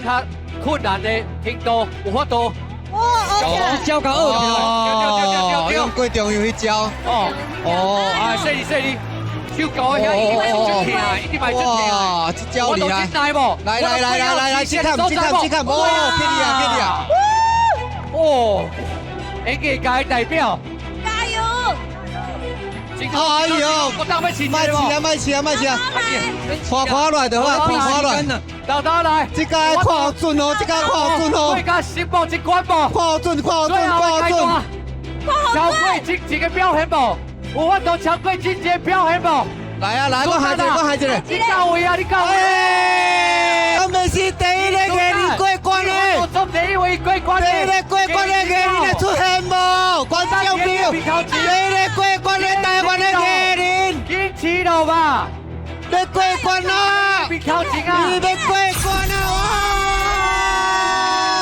較困難的程度，有法度。哇，OK。招較惡對對對對對。用過重要彼招。哦哦，啊，細膩細膩，手交遐一定嘛是足疼，一定嘛是足疼。哇，這招厲害！來無？來來來來來來，這看這看這看，哦，給你啊給你啊！哦，演藝界代表，加油！哎呦，我當欲試莫試啊莫試啊莫試啊！看看落來就好，看看落來。豆豆來，這個看好準哦，這個看好準哦。我甲宣布這關無？看好準，看好準，看好準。超過之前的表現無？有法度超過之前的表現無？來啊來，我還一個，我還一個。你到位啊？你到位。我們是第一个藝人過關的，總第一位過關的，第一個過關的藝人會出現無？觀眾朋友，第一個過關的台灣的藝人，堅持了吧？欲過關啦！別頭前啊！你欲過關啊！哇！